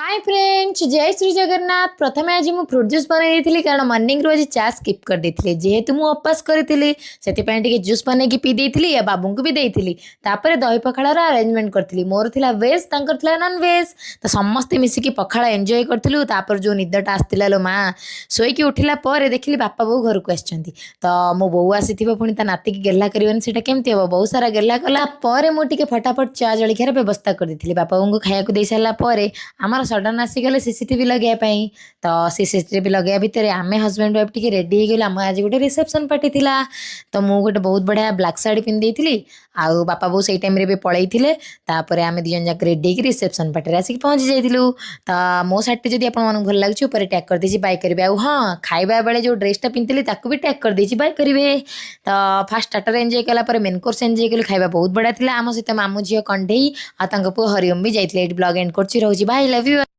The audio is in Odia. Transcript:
ହାଇ ଫ୍ରେଣ୍ଡସ୍, ଜୟ ଶ୍ରୀ ଜଗନ୍ନାଥ। ପ୍ରଥମେ ଆଜି ମୁଁ ଫ୍ରୁଟ୍ ଜୁସ୍ ବନେଇ ଦେଇଥିଲି, କାରଣ ମର୍ଣ୍ଣିଂରୁ ଆଜି ଚା ସ୍କିପ୍ କରିଦେଇଥିଲି। ଯେହେତୁ ମୁଁ ଉପାସ କରିଥିଲି, ସେଥିପାଇଁ ଟିକେ ଜୁସ୍ ବନେଇକି ପିଇ ଦେଇଥିଲି ଆଉ ବାବୁଙ୍କୁ ବି ଦେଇଥିଲି। ତାପରେ ଦହି ପଖାଳର ଆରେଞ୍ଜମେଣ୍ଟ କରିଥିଲି। ମୋର ଥିଲା ଭେଜ୍, ତାଙ୍କର ଥିଲା ନନ୍ ଭେଜ୍। ତ ସମସ୍ତେ ମିଶିକି ପଖାଳ ଏନ୍ଜୟ କରିଥିଲୁ। ତାପରେ ଯେଉଁ ନିଦଟା ଆସିଥିଲା ଲୋ ମା! ଶୋଇକି ଉଠିଲା ପରେ ଦେଖିଲି ବାପା ବୋଉ ଘରକୁ ଆସିଛନ୍ତି। ତ ମୋ ବୋଉ ଆସିଥିବ, ପୁଣି ତା ନାତିକି ଗେହ୍ଲା କରିବନି, ସେଇଟା କେମିତି ହେବ? ବହୁତ ସାରା ଗେହ୍ଲା କଲା ପରେ ମୁଁ ଟିକେ ଫଟାଫଟ ଚା ଜଳଖିଆର ବ୍ୟବସ୍ଥା କରିଦେଇଥିଲି। ବାପା ବୋଉଙ୍କୁ ଖାଇବାକୁ ଦେଇ ସାରିଲା ପରେ ଆମର ସଡନ୍ ଆସିଗଲେ ସିସିଟିଭି ଲଗେଇବା ପାଇଁ। ତ ସିସିଟିଭି ଲଗେଇବା ଭିତରେ ଆମେ ହଜବେଣ୍ଡ ୱାଇଫ୍ ଟିକେ ରେଡ଼ି ହେଇଗଲୁ। ଆମର ଆଜି ଗୋଟେ ରିସେପସନ୍ ପାର୍ଟି ଥିଲା। ତ ମୁଁ ଗୋଟେ ବହୁତ ବଢ଼ିଆ ବ୍ଲାକ୍ ଶାଢ଼ୀ ପିନ୍ଧି ଦେଇଥିଲି ଆଉ ବାପା ବୋଉ ସେଇ ଟାଇମ୍ରେ ବି ପଳେଇଥିଲେ। ତାପରେ ଆମେ ଦୁଇ ଜଣ ଯାକ ରେଡ଼ି ହେଇକି ରିସେପସନ୍ ପାର୍ଟିରେ ଆସିକି ପହଞ୍ଚି ଯାଇଥିଲୁ। ତ ମୋ ଶାଢ଼ୀଟି ଯଦି ଆପଣମାନଙ୍କୁ ଭଲ ଲାଗୁଛି, ଉପରେ ଟ୍ୟାଗ୍ କରିଦେଇଛି, ବାଇ କରିବେ। ଆଉ ହଁ, ଖାଇବା ବେଳେ ଯେଉଁ ଡ୍ରେସ୍ଟା ପିନ୍ଧିଥିଲି, ତାକୁ ବି ଟ୍ୟାଗ୍ କରିଦେଇଛି, ବାଇ କରିବେ। ତ ଫାଷ୍ଟ ଷ୍ଟାର୍ଟର ଏନ୍ଜୟ କଲା ପରେ ମେନ୍ କୋର୍ସ ଏନ୍ଜୟ କଲୁ। ଖାଇବା ବହୁତ ବଢ଼ିଆ ଥିଲା। ଆମ ସହିତ ମାମୁଁ ଝିଅ କଣ୍ଢେଇ ଆଉ ତାଙ୍କ ପୁଅ ହରିଓମ ବି ଯାଇଥିଲେ। ଏଇଠି ବ୍ଲଗ୍ ଏଣ୍ଡ କରୁଛି, ରହୁଛି। Bye, love you.